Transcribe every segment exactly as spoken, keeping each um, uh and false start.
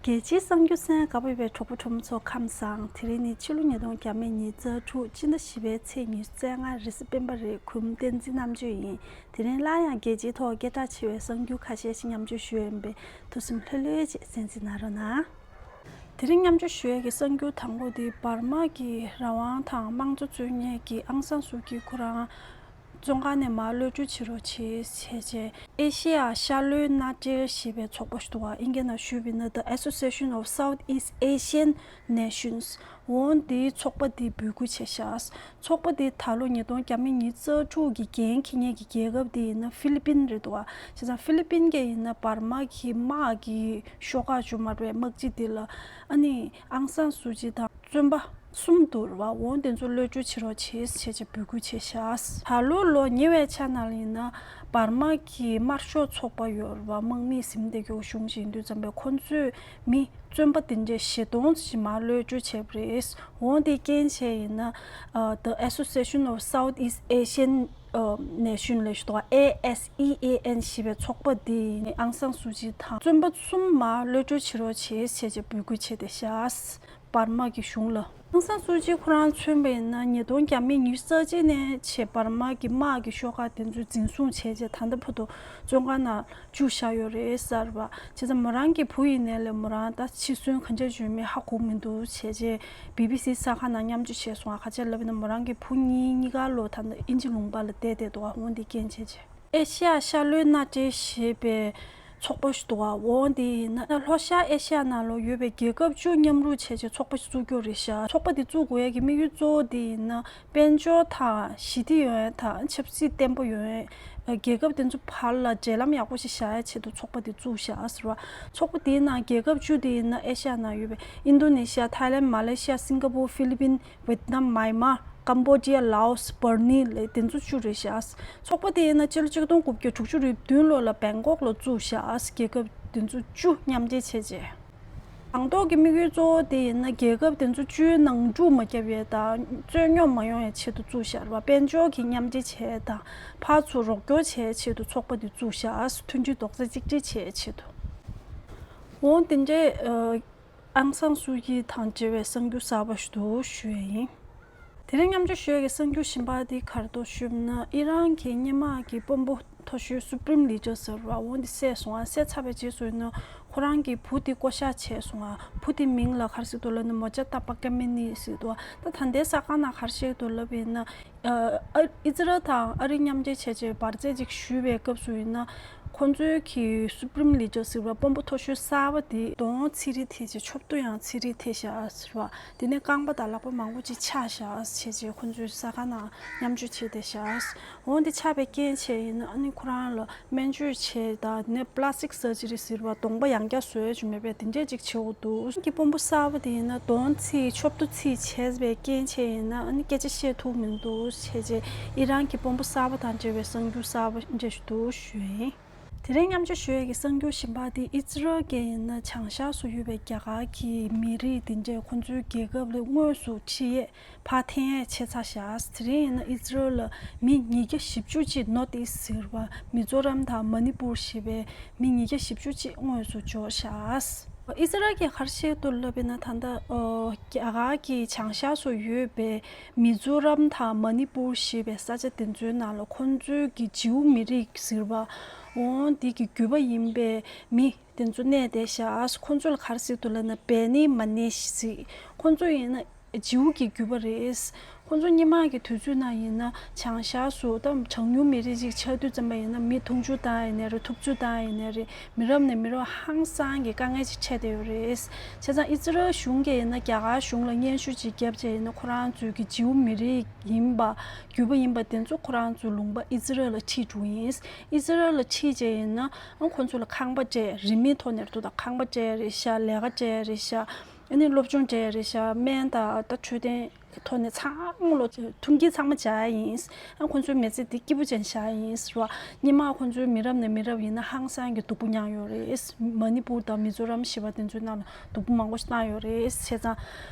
རྒྱལ་སྤྱིའི་གསར་འགྱུར་གསན་ག་པར་ཡོད་པའི་གྲོགས་པོ་གྲོགས་མོ་ཚོ་ཁམས་བཟང་། དེ་རིང་ནི་ཕྱི་ལོ་ཉིས་སྟོང་ཉི་ཤུ་རྩ་དྲུག་སྤྱི་ཟླ་བཞི་པའི་ཚེས་ཉི་ཤུ་རྩ་ལྔ་རེས་གཟའ་སྤེན་པ་རེད། གུས་མོ་བསྟན་འཛིན་རྣམ་དཔྱོད་ཡིན། དེ་རིང་སླར་ཡང་རྒྱལ་སྤྱིའི་ཐོག་སྐད་གྲགས་ཆེ་བའི་གསར་འགྱུར་ཁ་ཤས་ཤིག་མཉམ་སྤྱོད་ཞུ་ཡ་ཡིན་པས་ཐུགས་སེམས་ལྷོད་ལྷོད་བྱས་གསན་གཟིགས་གནང་རོགས་གནང་། དེ་རིང་མཉམ་སྤྱོད་ཞུ་ཡ་གི་གསར་འགྱུར་དང་པོ་དེ་འབར་མ་གི་རང་དབང་དང་དམངས་གཙོ་རྩོད་མཁན་གྱི་ཨང་སང་སུའུ་ཀྱི་ཁོ་རང་བཙོན་ཁང་ནས་མར་གློད་གྲོལ་བྱེད་རོགས་བྱེད་ཟེར་བྱས། ཨེ་ཤེ་ཡ་ཤར་ལྷོའི་མནའ་འབྲེལ་ཞེས་པའི་ཚོགས་པ་ཞིག་འདུག་བ། ཨིན་སྐད་ནང་ཞུས་པ་ཡིན་ན། The Association of Southeast Asian Nations. འོ་དེའི་ཚོགས་པ་དེ་འབོད་སྐུལ་བྱས་ཤག་ཚོགས་པ་དེ་ད་ལོ་ཉིས་སྟོང་ཉི་ཤུ་རྩ་དྲུག་གི་འགན་འཁྱེར་མཁན་གྱི་རྒྱལ་ཁབ་དེ་ཡིན་ན་ཧྥི་ལི་པིན་རེད་འདུག་བ། བྱས་ཙང་ཧྥི་ལི་པིན་གྱི་ཡིན་ན་འབར་མ་གི་དམག་གི་ཤོག་ཁག་ཅིག་མར་པའི་དམག་སྤྱི་དེ་ལ། ཨ་ནི་ཨང་སང་སུའུ་ཅི་དང་བཙོན་པ་གསུམ་འདུག་རེད་བ། འོ་དེ་ཚོ་གློད་གྲོལ་བྱེད་རོགས་བྱེད་ཟེར་བྱས་འབོད་སྐུལ་བྱས་ཤག་ད་ལོ་ལོ་ཉེ་བའི་ཆ་ནང་ལ་ཡིན་ན་འབར་མ་གི་དམར་ཤོག་ཚོགས་པ་ཡོད་རེད་བ། དམག་མིས་ཟིན་བྲིས་སྐྱོན་གཞུང་ཞིག་ཡིན་དུས་ཙམ་པས་ཁོ་ཚོས་མི་བཙོན་པ་དེ་འདྲའི་བཞི་སྟོང་ཞིག་མར་གློད་གྲོལ་བྱས་པ་རེད། འོ་དེ་རྐྱེན་བྱས་ཡིན་ན། ཨ། The Association of Southeast Asian Nation ལབ་ཞིག་འདུག་བ། ཨེ་ཨེས་ཨི་ཨེ་ཨེན་ཞེས་པའི་ཚོགས་པ་འདིས་ཨང་སང་སུའུ་ཅི་དང་བཙོན་པ་གསུམ་མར་གློད་གྲོལ་བྱེད་རོགས་བྱེད་ཟེར་བྱས་འབོད་སྐུལ་བྱས་བསྡད་ཤག་འབར་མ་གི་གཞུང་ལ། ཨང་སང་སུའུ་ཅི་ཁོ་རང་མཚོན་པ་ཡིན་ན་ཉིས་སྟོང་ཉི་ཤུ་རྩ་གཅིག་ནས་བྱས་འབར་མ་གི་དམག་གི་ཤོག་ཁག་དེ་ཚོས་འཛིན་བཟུང་བྱས་རྗེས་ད་ལྟ་བར་དུ་བཙོན་ཁང་ནང་བཅུག་བཞག་ཡོད་རེད་ཟེར་བ། བྱས་ཙང་མོ་རང་གི་བུ་ཡིན་ནའི་ལས་མོ་རང་ད་འཆི་གསོན་ག་འདྲ་བྱུང་མིན་ཧ་གོ་མི་འདུག་བྱས་རྗེས་བི་བི་སི་གསར་ཁང་ནང་མཉམ་སྤྱོད་བྱས་སོང་ང་། ག་ཅི་ལབ་ན་མོ་རང་གི་བུ་གཉིས་གཉིས་ཀ་ལོ་ད་ནི་དབྱིན་ཇི་ལུང་པ་ལ་བསྡད་བསྡད་འདུག་བ། འོ་འདི་རྐྱེན་བྱས་རྗེས། ཨེ་ཤེ་ཡ་ཤར་ལྷོའི་མནའ་འབྲེལ་ཞེས་པའི་ཚོགས་པ་ཞིག་འདུག་བ། འོ་འདི་ཡིན་ན་ལྷོ་ཤར་ཨེ་ཤེ་ཡ་ནང་ལ་ཡོད་པའི་རྒྱལ་ཁབ་བཅུ་མཉམ་རུབ་བྱས་བྱས་ཚོགས་པ་ཞིག་བཙུགས་རྒྱུ་རེད་ཤག་ཚོགས་པ་འདི་བཙུགས་དགོས་ཡ་གི་དམིགས་ཡུལ་གཙོ་བོ་འདི་ཡིན་ན། དཔལ་འབྱོར་དང་ཞི་བདེ་ཡོང་ཡ་དང་ཆབ་སྲིད་བརྟན་པོ་ཡོང་ཡ། རྒྱལ་ཁབ་དེ་ཚོ་བར་ལ་འབྲེལ་ལམ་ཡག་པོ་ཞིག་བཞག་ཡ་ཆེད་དུ་ཚོགས་པ་དེ་བཙུགས་བཞག་ཟེར་བ། ཚོགས་པ་དེའི་ནང་རྒྱལ་ཁབ་བཅུ་དེ་ཡིན་ན་ཨེ་ཤ་ཡ་ནང་ཡོད་པའི་ཨིན་རྡོ་ནེ་ཤ། ཐའི་ལན། མ་ལེ་ཤ། སིང་ག་པུར། ཧྥི་ལི་པིན། ཝེད་ནམ། མཱ་ཡན་མར། ཀམ་བོ་ཌི་ཡ། ལའོ་སི། འབར་ནི་ལབ་དེ་ཚོ་བཅུ་རེད་ཤག་ཚོགས་པ་དེ་ཡིན་ན་སྤྱི་ལོ་གཅིག་སྟོང་དགུ་བརྒྱ་དྲུག་ཅུ་རེ་བདུན་ལོ་ལ་བེང་ཀོག་ལ་བཙུགས་ཤག་རྒྱལ་ཁབ་དེ་ཚོ་བཅུ་མཉམ་འབྲེལ་བྱས་རྗེས། དང་ཐོག་གི་དམིགས་ཡུལ་གཙོ་བོ་དེ་ཡིན་ན་རྒྱལ་ཁབ་དེ་ཚོ་བཅུའི་ནང་འཁྲུག་མ་བརྒྱབ་ཡས་དང་རྩོད་རྙོག་མ་ཡོང་ཡས་ཆེད་དུ་བཙུགས་ཤག་རེད་བ། དཔལ་འབྱོར་གྱི་མཉམ་འབྲེལ་བྱས་དང་ཕར་ཚུར་རོགས་སྐྱོར་བྱས་ཆེད་དུ་ཚོགས་པ་དེ་བཙུགས་ཤག་མཐུན་སྒྲིལ་རྡོག་རྩ་གཅིག་སྒྲིལ་བྱས་ཆེད་དུ། འོ་དེ་འདྲའི་ཨ། ཨང་སང་སུའུ་ཅི་དང་འབྲེལ་བའི་གསར་འགྱུར་གསར་པ་ཞིག་འདུག་ཞུ་ཡ་ཡིན། དེ་རིང་མཉམ་སྤྱོད་ཞུ་ཡ་གི་གསར་འགྱུར་གཞན་པ་དེ་ག་རེ་འདུག་ཞུས་ན། ཨི་རན་གྱི་སྔོན་མ་གི་དཔོན་པོ་མཐོ་ཤོས་སུ་པྲིམ་ལི་ཌར་ཟེར་བ་འོ་འདི་བསད་སོང་ང་། བསད་ཚར་བའི་རྗེས་སུ་ཡིན་ན་ཁོ་རང་གི་བུ་དེ་བསྐོ་བཞག་བྱས་སོང་ང་། བུ་དེ་མིང་ལ་ག་རེ་ཟེར་འདུག་ལབ་ན་མོ་ཇ་ཏ་པ་ཀེ་མེ་ནི་ཟེར་འདུག་ད་ད་ལྟའི་གསར་ཁང་ནང་ག་རེ་བཤད་འདུག་ལབ་པ་ཡིན་ན། ཨ། ཨི་ཛི་རལ་དང་ཨ་རི་མཉམ་འབྲེལ་བྱས་རྗེས་འབར་རྫས་ཅིག་ཞུས་པའི་སྐབས་སུ་ཡིན་ན། ཁོང་ཚོའི་གི་སུ་པྲིམ་ལི་ཌར་ཟེར་བ་དཔོན་པོ་མཐོ་ཤོས་གསར་པ་དེ་གདོང་ཚིག་རིས་ཐེབས་བྱས་ཆོབ་ཏོ་ཡང་ཚིག་རིས་ཐེབས་བཞག་ཟེར་བ། དེ་ནས་རྐང་པ་དང་ལག་པ་མང་པོ་ཅིག་ཆག་བཞག་བྱས་རྗེས་ཁོང་ཚོའི་གསར་ཁང་ནང་མཉམ་སྤྱོད་བྱས་བསྡད་བཞག་འོ་འདི་ཆགས་པའི་རྐྱེན་བྱས་ཡིན་ན་ཨ་ནི་ཁོ་རང་ལ་སྨན་བཅོས་བྱས་དང་དེ་ནས་པ་ལ་སི་ཊིག་སར་ཇི་རི་ཟེར་བ་གདོང་པ་ཡང་བསྐྱར་བཟོ་ཡ་ཅིག་མེད་པས་དེ་འདྲས་ཅིག་བྱེད་དགོས་འདུག་གི་དཔོན་པོ་གསར་པ་དེ་ཡིན་ན་གདོང་ཚིག་ཆོབ་ཏོ་ཚིག་བྱས་པའི་རྐྱེན་བྱས་ཡིན་ན་ཨ་ནི་སྐད་ཆ་བཤད་ཐུབ་མི་འདུག་བྱས་རྗེས་ཨི་རན་གྱི་དཔོན་པོ་གསར་པ་དང་འབྲེལ་བའི་གསར་འགྱུར་གསར་པ་འདྲ་ཞིག་འདུག་ཞུ་ཡིན། དེ་རིང་མཉམ་སྤྱོད་ཞུ་ཡས་ཀྱི་གསར་འགྱུར་གཞན་པ་དེ་ཨི་ཛི་རལ་གྱི་ཡིན་ན་བྱང་ཤར་སུ་ཡོད་པའི་རྒྱ་གར་གྱི་མི་རིགས་དེ་འདྲས་ཁོང་ཚོའི་རྒྱལ་ཁབ་ལས་དངོས་སུ་ཁྲིད་ཡས་ཕར་འཐེན་ཡས་བྱས་ཚར་བཞག་དེ་རིང་ཡིན་ན་ཨི་ཛི་རལ་ལ་མི་ཉིས་བརྒྱ་བཞི་བཅུ་ཅིག་ནོར་ཐི་ཨིསྟ་ཟེར་བ་མི་ཛོ་རམ་དང་མ་ནི་པུར་ཞེས་པའི་མི་ཉིས་བརྒྱ་བཞི་བཅུ་ཅིག་དངོས་སུ་འབྱོར་བཞག་ཨི་ཛི་རལ་གྱིས་ག་རེ་བཤད་འདུག་ལབ་པ་ཡིན་ན་ད་ལྟ་ཨོ་རྒྱ་གར་གྱི་བྱང་ཤར་སུ་ཡོད་པའི་མི་ཛོ་རམ་དང་མ་ནི་པུར་ཞེས་པའི་ས་ཆ་དེ་ཚོའི་ནང་ལ་ཁོང་ཚོའི་གི་ཇིའུ་མི་རིགས་ཟེར་བ་འོ་འདི་གི་རྒྱུད་པ་ཡིན་པའི་མི་དེ་ཚོ་གནས་བསྡད་ཤག་ཁོང་ཚོ་ལ་ག་རེ་ཟེར་འདུག་ལབ་ན་བེ་ནི་མ་ནི་ཟེར། ཁོང་ཚོ་ཡིན་ན་ཇིའུ་གི་རྒྱུད་པ་རེད། ཁོང་ཚོ་སྔོན་མ་གི་དུས་ཚོད་ནང་ཡིན་ན་བྱང་ཤར་སུ་ད་གྲངས་ཉུང་མི་རིགས་ཅིག་ཆགས་དུས་ཙམ་པ་ཡིན་ན་མི་མཐོང་ཆུང་བཏང་ཡིན་ནའི་རེད། ཐུབ་ཚོད་བཏང་ཡིན་ནའི་རེད། མི་རབས་ནས་མི་རབས་ཧང་སང་གི་དཀའ་ངལ་ཅིག་འཕྲད་བསྡད་ཡོད་རེད། བྱས་ཙང་ཨི་ཛི་རལ་གཞུང་གིས་ཡིན་ན་རྒྱ་གར་གཞུང་ལ་སྙན་ཞུ་ཅིག་བརྒྱབ་བྱས་ཡིན་ན་ཁོ་རང་ཚོའི་གི་ཇིའུ་མི་རིགས་ཡིན་པ་རྒྱུད་པ་ཡིན་པ་དེ་ཚོ་ཁོ་རང་ཚོའི་ལུང་པ་ཨི་ཛི་རལ་ལ་ཁྲིད་འགྲོ་ཡིན། ཨི་ཛི་རལ་ལ་ཁྲིད་བྱས་ཡིན་ན་ཨང་ཁོ་ཚོ་ལ་ཁང་པ་སྤྲད། རིན་མེད་ཐོག་ནས་རེད་འདུག་ད་ཁང་པ་སྤྲད་རེད་ཤག་ལས་ཀ་སྤྲད་རེད་ཤག་ཨ་ནི་སློབ་སྦྱོང་སྤྲད་རེད་ཤག་སྨན་དང་ད་འཕྲོད་བསྟེན་ཐོག་ནས་ཚང་མ་ལོ་མཐུན་རྐྱེན་ཚང་མ་སྦྱར་ཡ་ཡིན། ཨ་ཁོང་ཚོའི་མི་ཚེ་འདི་སྐྱིད་པོ་ཅན་བཞག་ཡ་ཡིན་ཟེར་བ། སྔོན་མ་ཁོང་ཚོའི་མི་རབས་ནས་མི་རབས་ཡིན་ན་ཧང་སང་གི་སྡུག་པོ་མྱངས་ཡོད་རེད། མ་ནི་པུར་དང་མི་ཛོ་རམ་ཞེས་པ་དེ་ཚོའི་ནང་ལ་སྡུག་པོ་མང་པོ་ཞིག་བཏང་ཡོད་རེད། བྱས་ཙང་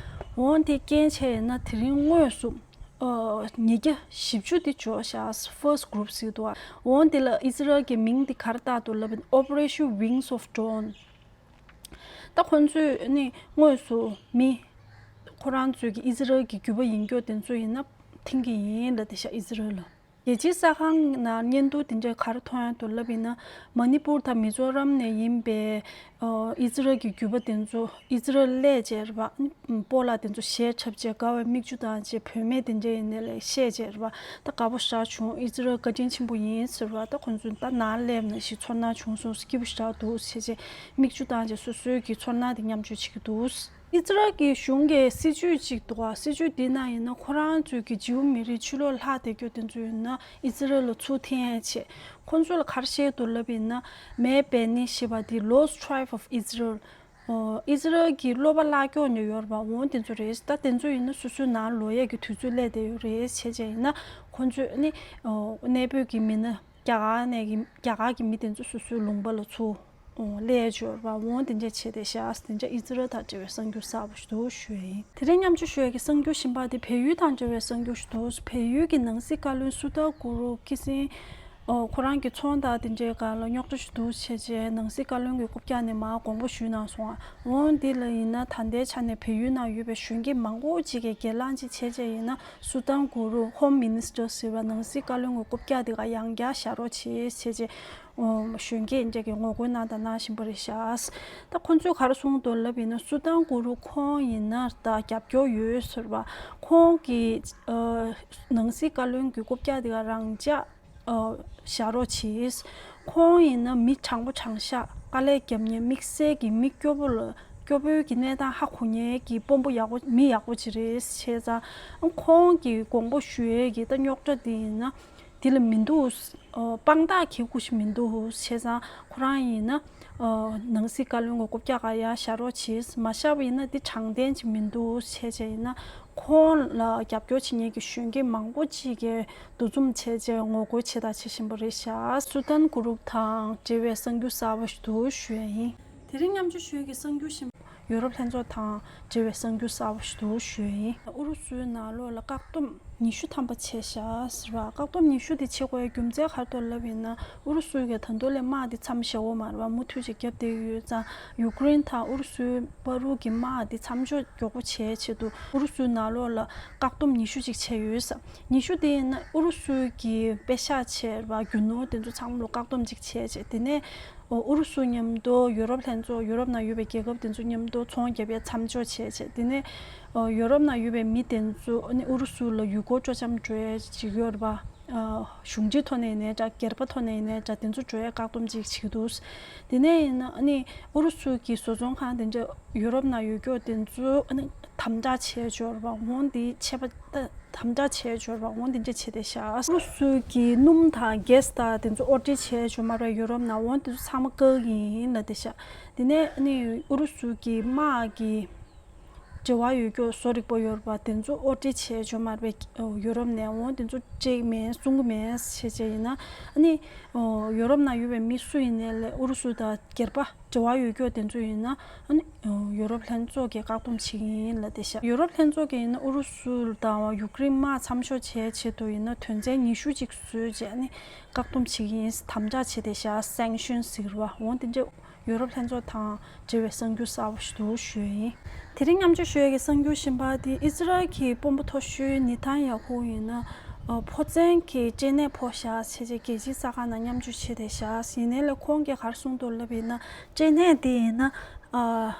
འོ་དེ་རྐྱེན་བྱས་ཡིན་ན་དེ་རིང་དངོས་སུ་ཨ་ཉིས་བརྒྱ་བཞི་བཅུ་དེ་འབྱོར་ཤག first group ཟེར་འདུག་འོ་དེ་ལ་ཨི་ཛི་རལ་གྱི་མིང་དེ་ག་རེ་བཏགས་འདུག་ལབ་ན་Operation Wings of Dawn། ད་ཁོང་ཚོས་ནི་དངོས་སུ་མི་ཁོ་རང་ཚོའི་གི་ཨི་ཟི་རལ་གྱི་རྒྱུད་པ་ཡིན་རྒྱུ་དེ་ཚོ་ཡིན་ན་འཐེན་གྱི་ཡིན་ལབ་བསྡད་ཤག་ཨི་ཟི་རལ་ལ། རྒྱལ་སྤྱིའི་གསར་ཁང་ནང་བརྙན་ཐུང་དེ་འདྲས་ག་རེ་མཐོང་ཡ་འདུག་ལབ་ཡིན་ན། མ་ནི་པུར་དང་མི་ཛོ་རམ་ནས་ཡིན་པའི་ཨི་ཟི་རལ་གྱི་རྒྱུད་པ་དེ་ཚོ་ཨི་ཟི་རལ་སླེབས་བྱས་རེད་པ། སྤོ་ལགས་དེ་ཚོ་ཞལ་འཁྲབ་བྱས་དགའ་བའི་མིག་ཆུ་བཏང་བྱས། བུད་མེད་དེ་འདྲས་ཡིན་ནའི་ལས་བཤད་བྱས་རེད་པ། ད་དགའ་པོ་ཞེ་དྲག་བྱུང་། ཨི་ཟི་རལ་བཀའ་དྲིན་ཆེན་པོ་ཡིན་ཟེར་བ། ད་ཁོང་ཚོ་ད་ནང་སླེབས་ནས་ཞིག་ཚོར་སྣང་བྱུང་སོང་། སྐྱིད་པོ་ཞེ་དྲག་འདུག་བྱས་བྱས་མིག་ཆུ་བཏང་བྱས་སོ་སོའི་གི་ཚོར་སྣང་དེ་མཉམ་སྤྱོད་བྱེད་ཀྱི་འདུག་ཨི་ཟི་རལ་གྱི་གཞུང་གི་སྲིད་ཇུས་ཅིག་འདུག་ག་སྲིད་ཇུས་འདི་ནང་ཡིན་ན་ཁོ་རང་ཚོའི་གི་ཇིའུ་མི་རིགས་ཕྱི་ལོགས་ལྷག་བསྡད་རྒྱུ་དེ་ཚོ་ཡིན་ན་ཨི་ཟི་རལ་ལ་ཚུར་འཐེན་ཡས་བྱས། ཁོང་ཚོ་ལ་ག་རེ་བཤད་འདུག་ལབ་ཡིན་ན། མེ་བེ་ནི་ཞེས་པ་འདི་Lost Tribe of Israel། ཨོ། ཨི་ཟི་རལ་གྱི་གློ་བ་བརླག་ཀྱོག་ནས་ཡོད་རེད་པ། འོ་དེ་ཚོ་རེད། ད་དེ་ཚོ་ཡིན་ན་སོ་སོའི་ནང་ལོག་ཡས་ཀྱི་དུས་ཚོད་སླེབས་བསྡད་ཡོད་རེད། བྱས་བྱས་ཡིན་ན་ཁོང་ཚོས་ནི་ཨོ་གནས་སྤོས་ཀྱི་མི་སྣ་རྒྱ་གར་ནས་ཀྱི་རྒྱ་གར་གྱི་མི་དེ་ཚོ་སོ་སོའི་ལུང་པ་ལ་ཚུར་ཨོ་སླེབས་ཡས་ཡོད་རེད་པ། འོ་དེ་འདྲས་བྱས་བསྡད་ཤག་དེ་འདྲས་ཨི་ཟི་རལ་དང་འབྲེལ་བའི་གསར་འགྱུར་གསར་པ་ཞིག་འདུག་ཞུ་ཡ་ཡིན། དེ་རིང་མཉམ་སྤྱོད་ཞུ་ཡས་ཀྱི་གསར་འགྱུར་གཞན་པ་དེ་བལ་ཡུལ་དང་འབྲེལ་བའི་གསར་འགྱུར་ཞིག་འདུག་བལ་ཡུལ་གྱི་ནང་སྲིད་བཀའ་བློན་སུ་ཏཱ་གུ་རུ་ཁི་སིན། ཨོ། ཁོ་རང་གི་ཚོང་དང་དེ་འདྲའི་སྒང་ལ་རྙོག་དྲ་ཞིག་འདུག་བྱས་རྗེས་ནང་སྲིད་བཀའ་བློན་གྱི་རྐུབ་བཀྱག་ནས་མར་དགོངས་པ་ཞུས་གནང་སོང་ང་། འོ་འདི་ལ་ཡིན་ན་ད་ལྟའི་ཆ་ནས་བལ་ཡུལ་ནང་ཡོད་པའི་གཞོན་སྐྱེས་མང་པོ་ཅིག་གིས་སྒེར་ལངས་ཅིག་བྱས་རྗེས་ཡིན་ན་སུ་ཏཱ་གུ་རུ་Home Minister ཟེར་བ་ནང་སྲིད་བཀའ་བློན་གྱི་རྐུབ་བཀྱག་དེ་ག་ཡང་བསྐྱར་བཞག་རོགས་བྱེད་བྱས་རྗེས། ཨོ། གཞོན་སྐྱེས་འདྲ་གི་ངོ་རྒོལ་གནང་དང་གནང་བཞིན་པ་རེད་ཤག་ད་ཁོ་ཚོས་ག་རེ་གསུངས་འདུག་ལབ་ཡིན་ན་སུ་ཏཱ་གུ་རུ་ཁོང་ཡིན་ན་ད་རྒྱབ་སྐྱོར་ཡོད་ཟེར་བ། ཁོང་གི་ཨ་ནང་སྲིད་བཀའ་བློན་གྱི་རྐུབ་བཀྱག་དེ་ག་རང་འཇགས། ཨོ། བཞག་རོགས་གྱིས། ཁོང་ཡིན་ན་མི་དྲང་པོ་དྲང་བཞག་དཀའ་ལས་རྒྱབ་མཁན་དམིགས་བསལ་གྱི་མི་སྐྱོ་པོ་ལ་སྐྱོ་པོའི་གི་གནས་སྟངས་ཧ་གོ་མཁན་གྱི་དཔོན་པོ་ཡག་པོ་མི་ཡག་པོ་ཅིག་རེད། བྱས་ཙང་ཁོང་གི་དགོངས་པ་ཞུ་ཡས་ཀྱི་ད་རྙོག་དྲ་དེ་ཡིན་ན་དེ་ལ་མི་འདུག་ཨོ། དཔང་རྟགས་གལ་ཁུ་ཞིག་མི་འདུག་བྱས་ཙང་ཁོ་རང་ཡིན་ན་ཨོ་ནང་སྲིད་བཀའ་བློན་གྱི་རྐུབ་བཀྱག་ག་ཡར་བཞག་རོགས་གྱིས། མ་བཞག་པ་ཡིན་ན་འདི་དྲང་བདེན་ཅིག་མི་འདུག་བྱས་བྱས་ཡིན་ན། ཁོང་ལ་རྒྱབ་སྐྱོར་བྱེད་མཁན་གྱི་གཞོན་སྐྱེས་མང་པོ་ཅིག་གིས་འདུ་འཛོམས་བྱས་རྗེས་ངོ་རྒོལ་བྱས་དང་བྱེད་བཞིན་པ་རེད་ཤག་སུ་ཏན་གུ་རུབ་དང་འབྲེལ་བའི་གསར་འགྱུར་གསར་པ་ཞིག་འདུག་ཞུ་ཡ་ཡིན། དེ་རིང་མཉམ་སྤྱོད་ཞུ་ཡ་གི་གསར་འགྱུར་གཞན་པ། ཡུ་རོབ་ལྷན་ཚོགས་དང་འབྲེལ་བའི་གསར་འགྱུར་གསར་པ་ཞིག་འདུག་ཞུ་ཡ་ཡིན། ཨུ་རུ་སུའི་ནང་ལོགས་ལ་བཀག་སྡོམ་ཉི་ཤུ་ཐམ་པ་བྱས་ཤག་ཟེར་བ། བཀག་སྡོམ་ཉི་ཤུ་དེ་བྱེད་དགོས་ཡ་རྒྱུ་མཚན་ག་རེ་འདུག་ལབ་ཡིན་ན། ཨུ་རུ་སུ་གིས་ད་དུང་ལས་དམག་དེ་མཚམས་བཞག་ཡོད་མ་རེད་པ། མུ་མཐུད་ཅིག་བརྒྱབ་བསྡད་ཡོད་ཙང་། ཡུ་ཀེ་རེན་དང་ཨུ་རུ་སུའི་བར་དུ་གི་དམག་དེ་མཚམས་འཇོག་མགྱོགས་པོ་བྱེད་ཆེད་དུ་ཨུ་རུ་སུའི་ནང་ལོགས་ལ་བཀག་སྡོམ་ཉི་ཤུ་ཅིག་བྱས་ཡོད་ས། ཉི་ཤུ་དེ་ཡིན་ན་ཨུ་རུ་སུ་གི་པེ་ཤག་བྱས་པ་རྒྱུ་ནོར་དེ་ཚོ་ཚང་མ་ལ་བཀག་སྡོམ་ཅིག་བྱས་བྱས། དེ་ནས་ཨུ་རུ་སུ་མཉམ་དུ་ཡུ་རོབ་ལྷན་ཚོགས། ཡུ་རོབ་ནང་ཡོད་པའི་རྒྱལ་ཁབ་དེ་ཚོ་མཉམ་དུ་ཚོང་རྒྱབ་ཡ་མཚམས་འཇོག་བྱས་བྱས། དེ་ནས་ཡུ་རོབ་ནང་ཡོད་པའི་མི་དེ་ཚོ་ཨ་ནི་ཨུ་རུ་སུ་ལ་ཡུལ་སྐོར་སྤྲོ་འཆམ་འགྲོ་ཡ་ཅིག་ཡོད་རེད་པ། གཞུང་འབྲེལ་ཐོག་ནས་ཡིན་ནའི་འདྲ། སྒེར་པ་ཐོག་ནས་ཡིན་ནའི་འདྲ། དེ་ཚོ་འགྲོ་ཡའི་བཀག་སྡོམ་ཅིག་བྱེད་ཀྱི་འདུག་དེ་ནས་ཡིན་ན་ཨ་ནི་ཨུ་རུ་སུ་གི་བཟོ་ཚོང་ཁང་དེ་འདྲ་ཡུ་རོབ་ནང་ཡོད་ཀྱོག་དེ་ཚོ་ཨ་ནི་དམ་དྲག་བྱས་འབྱོར་བ་འོང་དེ་ཆད་པ་ད་དམ་དྲག་བྱས་འབྱོར་བ་འོང་དེ་འདྲ་བྱས་ཏེ་བཞག་ཨུ་རུ་སུ་གི་སྣུམ་དང་གྷེ་སི་དང་དེ་ཚོ་ཨོ་ཊི་བྱས་འབྱོར་མ་རེད། ཡུ་རོབ་ནང་འོང་དེ་ཚོ་ཚང་མ་བཀག་གི་ཡིན་ལབ་ཏེ་བཞག་དེ་ནས་ཨ་ནི་ཨུ་རུ་སུ་གི་དམག་གི་འབྲེལ་བ་ཡོད་ཀྱོག་བཟོ་རིག་པ་ཡོད་རེད་པ། དེ་ཚོ་ཨོ་ཊི་བྱས་འབྱོར་མ་རེད་པས། ཡུ་རོབ་ནས་འོང་དེ་ཚོ་སྤྲད་མེད་གསུང་གི་མེད་བྱས་བྱས་ཡིན་ན། ཨ་ནི་ཡུ་རོབ་ནང་ཡོད་པའི་མི་སུ་ཡིན་ནའི་ལས་ཨུ་རུ་སུ་དང་སྒེར་པ་འབྲེལ་བ་ཡོད་ཀྱོག་དེ་ཚོ་ཡིན་ན་ཨ་ནི་ཡུ་རོབ་ལྷན་ཚོགས་ཀྱིས་བཀག་སྡོམ་བྱེད་ཀྱི་ཡིན་ལབ་བསྡད་ཤག་ཡུ་རོབ་ལྷན་ཚོགས་ཀྱིས་ཡིན་ན་ཨུ་རུ་སུ་དང་ཡུ་ཀེ་རེན་དམག་མཚམས་འཇོག་བྱེད་ཆེད་དུ་ཡིན་ན་དོན་ཚན་ཉི་ཤུ་ཅིག་བཟོས་བྱས་ཨ་ནི་བཀག་སྡོམ་བྱེད་ཀྱི་ཡིན། དམ་དྲག་བྱས་བསྡད་ཤག་སེང་ཤོན་ཟེར་བ་འོང་དེ་འདྲ། ཡུ་རོབ་ལྷན་ཚོགས་དང་འབྲེལ་བའི་གསར་འགྱུར་གསར་པ་ཞིག་འདུག་ཞུ་ཡ་ཡིན། དེ་རིང་མཉམ་སྤྱོད་ཞུ་ཡ་གི་གསར་འགྱུར་གཞན་པ་དེ་ཨི་ཟི་རལ་གྱི་དཔོན་པོ་མཐོ་ཤོས་ནེ་ཐན་ཡ་ཧུ་ཡིན་ན། ཨ། ཕོ་བཙན་གྱི་སྐྲན་ནད་ཕོག་བཞག་བྱས་རྗེས་རྒྱལ་སྤྱིའི་གསར་ཁང་ནང་མཉམ་སྤྱོད་བྱས་བསྡད་བཞག་ཡིན་ནའི་ལས་ཁོང་གིས་ག་རེ་གསུངས་འདུག་ལབ་ཡིན་ན། སྐྲན་ནད་དེ་ཡིན་ན། ཨ།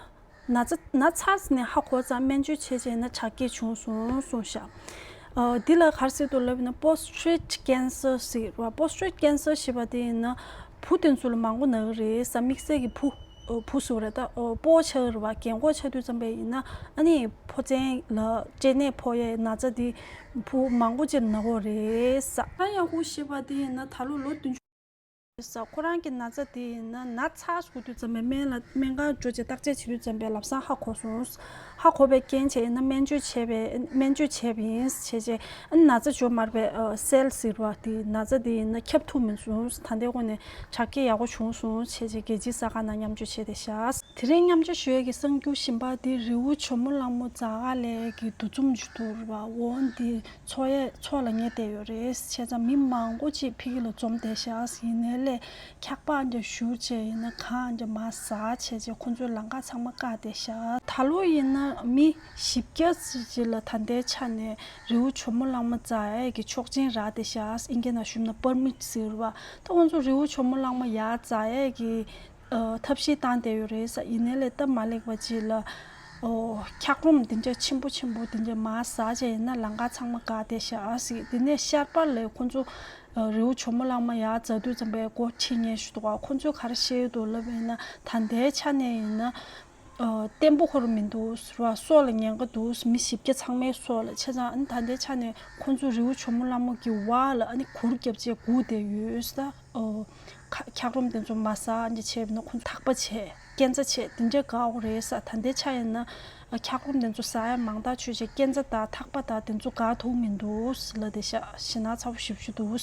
ན་ཚ་ན་ཚ་ནས་ཧ་གོ་ཙང་སྨན་བཅོས་བྱས་རྗེས་ན་དྲག་སྐྱེད་བྱུང་སོང་གསུངས་ཤག་ཨ། འདི་ལ་ག་རེ་ཟེར་འདུག་ལབ་ན་prostate cancer ཟེར་བ། Prostate cancer ཞེས་པ་དེ་ཡིན་ན་བུ་དེ་ཚོ་ལ་མང་པོ་ན་གི་རེད་ས། དམིགས་བསལ་གྱི་བུ། ཨ། བུ་ཟེར་བ་རེད་ད། ཨ། སྤོ་ཆགས་རེད་བ། རྒན་གོག་ཆགས་དུས་ཙམ་པས་ཡིན་ན་ཨ་ནི་ཕོ་བཙན་ལ་སྐྲན་ནད་ཕོག་ཡའི་ན་ཚ་དེ་བུ་མང་པོ་ཅིག་ན་གི་རེད་ས། ཨ། ཡ་ཧུ་ཞེས་པ་དེ་ཡིན་ན་ད་ལོ་ལོ་བདུན་ཅུ། ས། ཁོ་རང་གི་ན་ཚ་དེ་ཡིན་ན་ན་ཚ་ཟེར་དུས་ཙམ་པས་སྨན་ལ་སྨན་ཁང་འགྲོ་བྱས་བརྟག་དཔྱད་བྱེད་དུས་ཙམ་པས་ལམ་སང་ཧ་གོ་སོང་། ཧ་གོ་བའི་རྐྱེན་བྱས་ཡིན་ན་སྨན་བཅོས་བྱས་པས་སྨན་བཅོས་བྱས་པ་ཡིན་བྱས་རྗེས་ཨ་ནི་ན་ཚ་འཇོམས་མ་རེད་པས། ཨ། སེལ་ཟེར་བ་དེ་ན་ཚ་དེ་ཡིན་ན་ཁྱབ་ཐུབ་མི་སོང་། ད་ལྟའི་སྒོ་ནས་དྲག་སྐྱེད་ཡག་པོ་བྱུང་སོང་བྱས་རྗེས་རྒྱལ་སྤྱིའི་གསར་ཁང་ནང་མཉམ་སྤྱོད་བྱས་ཏེ་བཞག་དེ་རིང་མཉམ་སྤྱོད་ཞུ་ཡས་ཀྱི་གསར་འགྱུར་གཞན་པ་དེ་རི་བོ་ཇོ་མོ་གླང་མོ་རྫ་དཀར་ལའི་གི་འདུ་འཛོམས་ཞིག་འདུག་རེད་བ། འོ་འདི་ཚོགས་ཡས་ཚོགས་ལ་ཉེ་བསྡད་ཡོད་རེད། བྱས་ཙང་མི་མང་པོ་ཅིག་ཕ་གི་ལ་འཛོམས་བསྡད་ཤག་ཡིན་ནའི་ ལས་འཁྱག་པ་འདྲ་བཞུར་བྱས་ཡིན་ན་གངས་འདྲ་མར་ཟག་བྱས་བྱས་ཁོང་ཚོའི་ལམ་ཁ་ཚང་མ་བཀག་བསྡད་ཤག་ད་ལོ་ཡིན་ན་མི་བཞི་བརྒྱ་ཙམ་ཅིག་ལ་ད་ལྟའི་ཆ་ནས་རི་བོ་ཇོ་མོ་གླང་མ་འཛེག་ཡས་ཀྱི་ཆོག་མཆན་རག་བསྡད་ཤག་ཨིན་སྐད་ནང་ཞུས་ན་པར་མིཊ་ཟེར་བ། ད་ཁོང་ཚོ་རི་བོ་ཇོ་མོ་གླང་མ་ཡར་འཛེག་ཡས་ཀྱི་ཨ་ཐབས་ཤེས་བཏང་བསྡད་ཡོད་རེད་ཟེར། ཡིན་ནའི་ལས་སྟབས་མ་ལེགས་པ་ཅིག་ལ་ཨོ་འཁྱགས་རོམ་འདི་འདྲ་ཆེན་པོ་ཆེན་པོ་འདི་འདྲ་མར་ཟག་བྱས་ཡིན་ན་ལམ་ཁ་ཚང་མ་བཀག་བསྡད་ཤག་ཟེར། དེ་ནས་ཤར་པ་ལ་ཁོང་ཚོ་ཨ་རི་བོ་ཇོ་མོ་གླང་མ་ཡར་འཛེག་དུས་ཙམ་པའི་སྒོ་ཕྱེ་མཁན་ཞིག་འདུག་ག་ཁོང་ཚོས་ག་རེ་བཤད་ཡོད་འདུག་ལབ་ཡིན་ན། ད་ལྟའི་ཆ་ནས་ཡིན་ན་ཨ་བརྟན་པོ་ཁོ་རང་མི་འདུག་ཟེར་བ། སྲོག་ལ་ཉེན་ཁ་འདུག་མི་བཞི་བརྒྱ་ཚང་མའི་སྲོག་ལ། བྱས་ཙང་ཨ་ནི་ད་ལྟའི་ཆ་ནས་ཁོང་ཚོ་རི་བོ་ཇོ་མོ་གླང་མ་གི་བར་ལ་ཨ་ནི་གུར་བརྒྱབ་བྱས་སྒུག་བསྡད་ཡོད་ཟེར། ཨོ། ཁ་འཁྱགས་རོམ་དེ་ཚོ་མར་ཟག་འདི་བྱས་པ་ན་ཁོང་ཚོ་ཐག་པ་བྱས་སྐས་འཛེག་བྱས་དེ་འདྲས་དགའ་འོ་རེད་ཟེར། ད་ལྟའི་ཆ་ཡིན་ན་འཁྱགས་རོམ་དེ་ཚོ་ཟག་ཡ་མང་ཐག་ཆོད་བྱས་སྐས་འཛེག་དང་ཐག་པ་དང་དེ་ཚོ་དགའ་ཐུབ་མི་འདུག་ཟེར་ལབ་བསྡད་ཤག་ཞེད་སྣང་ཚ་པོ་ཞེ་པོ་ཅིག་འདུག་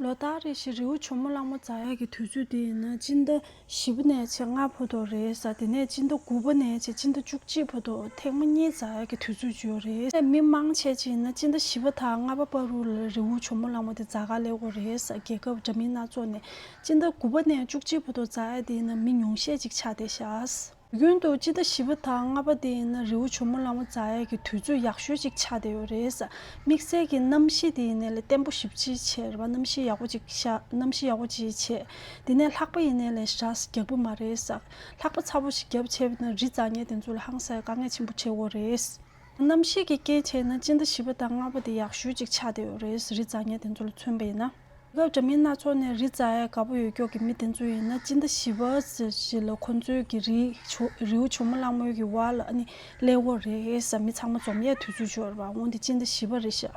ལོ་ལྟར་རེ་བཞིན་རི་བོ་ཇོ་མོ་གླང་མ་འཛེག་ཡ་གི་དུས་ཚོད་དེ་ཡིན་ན་སྤྱི་ཟླ་བཞི་པ་ནས་བྱས་ལྔ་བར་དུ་རེད་ཟེར། དེ་ནས་སྤྱི་ཟླ་དགུ་པ་ནས་བྱས་སྤྱི་ཟླ་བཅུ་གཅིག་བར་དུ་ཐེངས་མ་གཉིས་འཛེག་ཡ་གི་དུས་ཚོད་ཅིག་ཡོད་རེད། མི་མང་ཆེ་ཅིག་ཡིན་ན་སྤྱི་ཟླ་བཞི་པ་དང་ལྔ་པ་བར་དུ་ལ་རི་བོ་ཇོ་མོ་གླང་མ་དེ་འཛེག་ག་སླེབས་ཀྱི་ཡོད་རེད་ཟེར། རྒྱལ་ཁབ་འདྲ་མིན་སྣ་ཚོགས་ནས། སྤྱི་ཟླ་དགུ་པ་ནས་བཅུ་གཅིག་བར་དུ་འཛེག་ཡ་དེ་ཡིན་ན་མི་ཉུང་ཤས་ཅིག་ཆགས་བསྡད་ཤག་རྒྱུན་དུ་སྤྱི་ཟླ་བཞི་པ་དང་ལྔ་པ་དེ་ཡིན་ན་རི་བོ་ཇོ་མོ་གླང་མ་འཛེག་ཡས་ཀྱི་དུས་ཚོད་ཡག་ཤོས་ཅིག་ཆགས་བསྡད་ཡོད་རེད། དམིགས་བསལ་གྱི་གནམ་གཤིས་དེ་ཡིན་ནའི་ལས་བརྟན་པོ་ཞེ་པོ་ཅིག་བྱས་རེད་པ། གནམ་གཤིས་ཡག་པོ་ཅིག་ཤར། གནམ་གཤིས་ཡག་པོ་ཅིག་བྱས། དེ་ནས་ལྷགས་པ་ཡིན་ནའི་ལས་ཞེ་དྲག་རྒྱགས་པོ་མ་རེད། ལྷགས་པ་ཚ་པོ་ཞིག་བརྒྱབ་བྱས་པ་ན་རི་འཛེག་མཁན་དེ་ཚོ་ལ་ཧང་སང་དཀའ་ངལ་ཆེན་པོ་འཕྲད་ཀྱི་ཡོད་རེད། གནམ་གཤིས་ཀྱི་རྐྱེན་བྱས་ན་སྤྱི་ཟླ་བཞི་པ་དང་ལྔ་པ་དེ་ཡག་ཤོས་ཅིག་ཆགས་བསྡད་ཡོད་རེད། རི་འཛེག་མཁན་དེ་ཚོ་ལ་མཚོན་པ་ཡིན་ན། རྒྱལ་ཁབ་འདྲ་མིན་སྣ་ཚོགས་ནས་རི་འཛེག་ཡས་དགའ་པོ་ཡོད་ཀྱོག་གི་མི་དེ་ཚོ་ཡིན་ན་སྤྱི་ཟླ་བཞི་པ་ཙམ་ཞིག་ལ་ཁོང་ཚོའི་གི་རི་ཇོ་རི་བོ་ཇོ་མོ་གླང་མའི་གི་བར་ལ་ཨ་ནི་སླེབས་ཀྱི་ཡོད་རེད་ཟེར། མི་ཚང་མ་འཛོམས་ཡས་དུས་ཚོད་ཅིག་ཡོད་རེད་པ། འོ་འདི་སྤྱི་ཟླ་བཞི་པ་རེད་ཤག་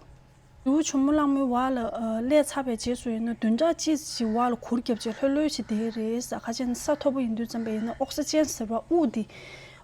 རི་བོ་ཇོ་མོ་གླང་མའི་བར་ལ་ཨ་སླེབས་ཚར་བའི་རྗེས་སུ་ཡིན་ན་བདུན་ཕྲག་གཅིག་ཅིག་བར་ལ་གུར་བརྒྱབ་བྱས་ལྷོད་ལྷོད་བྱས་བསྡད་ཀྱི་རེད་ཟེར། ག་རེ་ཟེར་ན་ས་མཐོ་པོ་ཡིན་དུས་ཙམ་པ་ཡིན་ན་ཨོག་སི་ཅན་ཟེར་བ་དབུགས་འདི་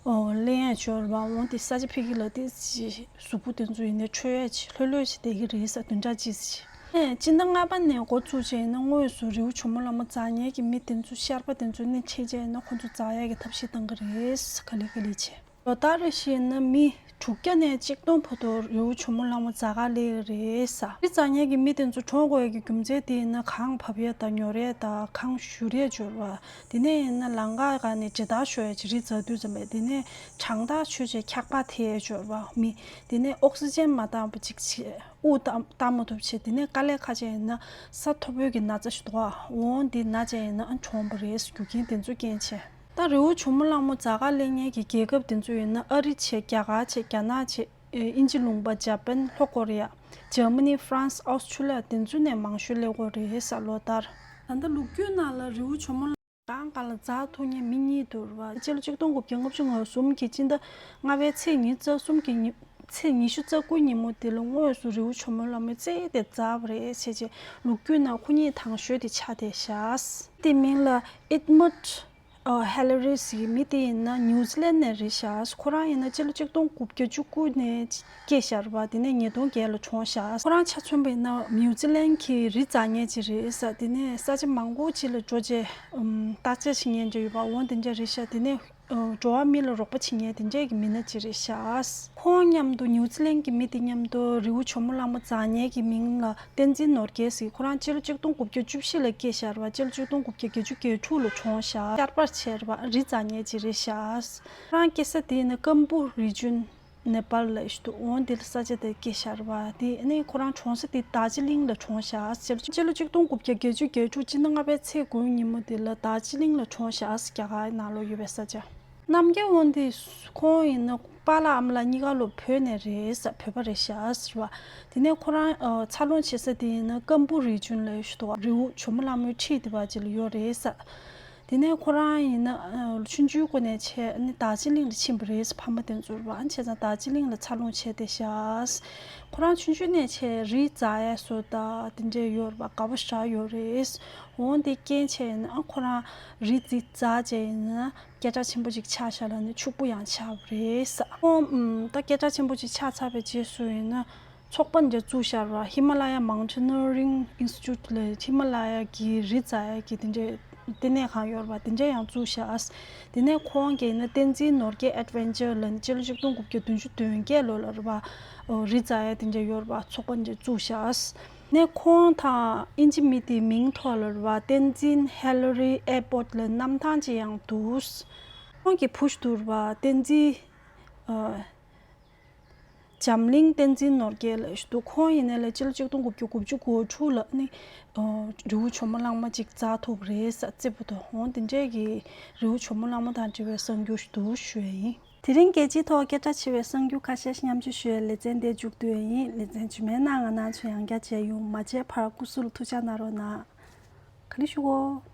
ཨོ་ལེན་ཡས་ཅིག་ཡོད་རེད་པ། འོ་འདི་ས་ཆ་ཕ་གི་ལ་དེ་ཅིག་གཟུགས་པོ་དེ་ཚོ་ཡིན་ནའི་འཕྲོད་ཡས་ཅིག་ལྷོད་ལྷོད་བྱས་བསྡད་ཀྱི་རེད་ཟེར། བདུན་ཕྲག་གཅིག་ཅིག་ཨེ་སྤྱི་ཟླ་ལྔ་པ་ནས་འགོ་བཙུགས་བྱས་ཡིན་ན་དངོས་སུ་རི་བོ་ཇོ་མོ་གླང་མ་འཛེག་མཁན་གྱི་མི་དེ་ཚོ་ཤར་པ་དེ་ཚོ་སྣེ་ཁྲིད་བྱས་ཡིན་ན་ཁོང་ཚོ་འཛེག་ཡས་ཀྱི་ཐབས་ཤེས་གཏང་གི་རེད། ག་ལེ་ག་ལེ་བྱས། ལོ་ལྟར་རེ་བཞིན་ཡིན་ན་མི་དྲུག་བརྒྱ་ནས་གཅིག་སྟོང་བར་དུ་རི་བོ་ཇོ་མོ་གླང་མ་འཛེག་ག་སླེབས་ཀྱི་རེད་ཟེར། རི་འཛེག་མཁན་གྱི་མི་དེ་ཚོ་གྲོངས་དགོས་ཡས་ཀྱི་རྒྱུ་མཚན་དེ་ཡིན་ན་གངས་བབས་ཡས་དང་ཉོ་ཡས་དང་གངས་བཞུར་ཡས་ཅིག་ཡོད་རེད་པ། དེ་ནས་ཡིན་ན་ལམ་ཁ་སྒང་ནས་འདྲེད་བརྡར་ཤོར་ཡས་ཅིག་རི་འཛེག་དུས་ཙམ་པས། དེ་ནས་གྲང་ཐག་ཆོད་བྱས་འཁྱག་པ་ཐེབས་ཡས་ཅིག་ཡོད་རེད་པ། མི་དེ་ནས་ཨོག་སི་ཅན་མ་འདང་བ་ཅིག་བྱས། དབུགས་བཏང་བཏང་མ་ཐུབ་བྱས། དེ་ནས་དཀའ་ལས་ཁག་ཅན་ཡིན་ན་ས་མཐོ་པོའི་གི་ན་ཚ་ཞིག་འདུག་ག་འོ་འདི་ན་བྱས་ཡིན་ན་ཨ་གྲོངས་པ་རེད། རྒྱུ་རྐྱེན་དེ་ཚོ་རྐྱེན་བྱས། ད་རི་བོ་ཇོ་མོ་གླང་མ་འཛེག་ག་སླེབས་མཁན་གྱི་རྒྱལ་ཁབ་དེ་ཚོ་ཡིན་ན་ཨ་རི་བྱས། རྒྱ་གར་བྱས། རྒྱ་ནག་བྱས། ཨེ་དབྱིན་ཇི་ལུང་པ། འཇར་པན། ལྷོ་ཀོ་རི་ཡ། འཇར་མ་ནི། ཧྥ་རན་སི། ཨོ་སི་ཁྲུ་ལི་ཡ། དེ་ཚོ་ནས་མང་ཤོས་སླེབས་ཀྱི་ཡོད་རེད་ཟེར། ལོ་ལྟར། ད་ལྟ་ལོ་རྒྱུས་ནང་ལ་རི་བོ་ཇོ་མོ་གླང་སྒང་ག་ལ་འཛེག་ཐུབ་མཁན་མི་གཉིས་འདུག་རེད་པ། སྤྱི་ལོ་ཆིག་སྟོང་དགུ་བརྒྱ་ལྔ་བཅུ་ང་གསུམ་གྱི་སྤྱི་ཟླ་ལྔ་པའི་ཚེས་ཉི་ཤུ་རྩ་གསུམ་གྱི་ཉི་ཚེས་ཉི་ཤུ་རྩ་དགུ་ཉིན་མོ་དེ་ལ་དངོས་སུ་རི་བོ་ཇོ་མོ་གླང་མས་རྩེ་དེ་འཛེགས་པ་རེད་བྱས་བྱས། ལོ་རྒྱུས་ནང་ཁོ་གཉིས་དང་ཤོས་དེ་ཆགས་བསྡད་ཤག་དེའི་མིང་ལ་ཨེད་མུན་ཌི་ཨ་ཧེ་ལ་རི་ཟེར་གྱི་མི་དེ་ཡིན་ན་ནིའུ་ཛི་ལན་ནས་རེད་ཤག་ཁོ་རང་ཡིན་ན་སྤྱི་ལོ་ཆིག་སྟོང་དགུ་བརྒྱ་བཅུ་དགུ་ནས་སྐྱེས་ཤག་རེད་པ། དེ་ནས་ཉིས་སྟོང་བརྒྱད་ལ་གྲོངས་ཤག་ཁོ་རང་ཆ་མཚོན་པ་ཡིན་ན་ནིའུ་ཛི་ལན་གྱི་རི་འཛེག་མཁན་ཅིག་རེད་ཟེར། དེ་ནས་ས་ཆ་མང་པོ་ཅིག་ལ་འགྲོ་བྱས་ཨམ་བརྟག་དཔྱད་བྱེད་མཁན་ཅིག་ཡོད་པ། འོ་དེ་འདྲ་རེད་ཤག་དེ་ནས་ཨ་འགྲོ་བ་མི་ལ་རོགས་པ་བྱེད་མཁན་དེ་འདྲས་ཀྱི་མི་སྣ་ཅིག་རེད་ཤག་ཁོང་མཉམ་དུ་ནིའུ་ཛི་ལན་གྱི་མི་དེ་མཉམ་དུ་རི་བོ་ཇོ་མོ་གླང་མ་འཛེག་མཁན་གྱི་མིང་ལ་བསྟན་འཛིན་ནོར་རྒྱས་ཟེར། ཁོ་རང་སྤྱི་ལོ་ཆིག་སྟོང་དགུ་བརྒྱ་བཅུ་བཞི་ལ་སྐྱེས་ཤག་རེད་པ། སྤྱི་ལོ་ཆིག་སྟོང་དགུ་བརྒྱ་བརྒྱད་ཅུ་གྱ་དྲུག་ལ་གྲོངས་ཤག་ཤར་པར་བྱས་རེད་པ། རི་འཛེག་མཁན་ཅིག་རེད་ཤག་ཁོ་རང་སྐྱེས་ས་དེ་ནི་ཀམ་པུ་རི་ཇུན་ནེ་པཱལ་ལ་ཞིག་འདུག་འོ་འདི་ལ་ས་ཆ་དེར་སྐྱེས་ཤག་རེད་པ། དེ་ནས་ཁོ་རང་གྲོངས་ས་དེ་དར་ཇི་ལིང་ལ་གྲོངས་ཤག་སྤྱི་ལོ་ཆིག་སྟོང་དགུ་བརྒྱ་བརྒྱད་ཅུ་གྱ་དྲུག་སྤྱི་ཟླ་ལྔ་པའི་ཚེས་དགུ་ཉིན་མོ་དེ་ལ་དར་ཇི་ལིང་ལ་གྲོངས་ཤག་རྒྱ་གར་ནང་ལོགས་ཡོད་པའི་ས་ཆ། རྣམ་རྒྱལ་དབང་འདུས་ཁོང་ཡིན་ན་པཱ་ལགས་ཨ་མ་ལགས་གཉིས་ཀ་ལོ་བོད་ནས་རེད་ཟེར། བོད་པ་རེད་ཤག་ཟེར་བ། དེ་ནས་ཁོ་རང་ཨ་འཚར་ལོངས་བྱེད་ས་དེ་ཡིན་ན་ཀམ་པུ་རི་ཇུན་ལ་ཞིག་འདུག་རི་བོ་ཇོ་མོ་གླང་མའི་འཁྲིས་དེ་བ་ཅིག་ལ་ཡོད་རེད་ཟེར། དེ་ནས་ཁོ་རང་ཡིན་ན་ཨ་ཆུང་ཆུང་སྒང་ནས་བྱས་ཨ་ནི་དར་ཇི་ལིང་ལ་ཕྱིན་པ་རེད་ཟེར། ཕ་མ་དེ་ཚོ་རེད་པ། བྱས་ཙང་དར་ཇི་ལིང་ལ་འཚར་ལོངས་བྱས་བསྡད་ཤག་ཁོ་རང་ཆུང་ཆུང་ནས་བྱས་རི་འཛེག་ཡས་བཟོ་ལྟ་དེ་འདྲས་ཡོད་རེད་པ། དགའ་པོ་ཞེ་དྲག་ཡོད་རེད། འོ་དེ་རྐྱེན་བྱས་ཡིན་ན་ཨ་ཁོ་རང་རི་འདི་འཛེགས་བྱས་ཡིན་ན། སྐད་གྲགས་ཆེན་པོ་ཅིག་ཆགས་ཤག་ལབ་ནས་ཕྱུག་པོ་ཡང་ཆགས་པ་རེད་ཟེར། ཁོང་ཨམ་ད་སྐད་གྲགས་ཆེན་པོ་ཅིག་ཆགས་ཚར་བའི་རྗེས་སུ་ཡིན་ན་ཚོགས་པ་འདྲ་བཙུགས་ཤག་ར། ཧི་མ་ལ་ཡ་མའུན་ཊེ་ནི་རིང་ཨིན་སི་ཊི་ཊུཊ་ལབ་ཧི་མ་ལ་ཡ་གི་རི་འཛེག་ཡ་གི་དེ་འདྲའི་ལྟེ་གནས་ཁང་ཡོད་རེད་པ། དེ་འདྲ་ཡང་བཙུགས་ཤག་དེ་ནས་ཁོང་གིས་ཡིན་ན་བསྟན་འཛིན་ནོར་རྒྱས་ཨེཌ་ཝེན་ཅར་ལབ་ནས་སྤྱི་ལོ་ཆིག་སྟོང་དགུ་བརྒྱ་བདུན་ཅུ་དོན་བརྒྱད་ལོ་ལ་རེད་པ། ཨོ་རི་འཛེག་ཡ་དེ་འདྲ་ཡོད་རེད་པ། ཚོགས་པ་འདྲ་བཙུགས་ཤག་ནས་ཁོང་དང་ཨིན་ཇི་མི་དེའི་མིང་ཐོག་ལ་རེད་པ། བསྟན་འཛིན་ཧེ་ལོ་རི་ཨེར་པོར་ཊི་ལ་གནམ་ཐང་ཅིག་ཡང་འདུག་ཁོང་གི་བུ་ཞིག་འདུག་རེད་པ། བསྟན་འཛིན་ཨ། འཛམ་གླིང་བསྟན་འཛིན་ནོར་རྒྱས་ལབ་ཞིག་འདུག་ཁོང་ཡིན་ནའི་ལས་སྤྱི་ལོ་ཆིག་སྟོང་དགུ་བརྒྱ་དགུ་བཅུ་གོ་དྲུག་ལ་ནི་ཨ། རི་བོ་ཇོ་མོ་གླང་མ་ཅིག་འཛེགས་ཐུབ་རེད་ས་རྩེ་པོ་དང་འོང་དེ་འདྲས་ཀྱི་རི་བོ་ཇོ་མོ་གླང་མ་དང་འབྲེལ་བའི་གསར་འགྱུར་ཞིག་འདུག་ཞུ་ཡ་ཡིན། དེ་རིང་རྒྱལ་སྤྱིའི་ཐོག་སྐད་གྲགས་ཆེ་བའི་གསར་འགྱུར་ཁ་ཤས་མཉམ་སྤྱོད་ཞུ་བའི་ལེ་ཚན་དེ་མཇུག་བསྡུ་ཡ་ཡིན། ལེ་ཚན་རྗེས་མའི་ནང་ང་རང་ཚོ་ཡང་བསྐྱར་མཇལ་ཡོང་། མ་མཇལ་བར་སྐུ་གཟུགས་ལ་ཐུགས་ཅག་གནང་རོགས་གནང་། ག་ལེ་ཞུ་གོ།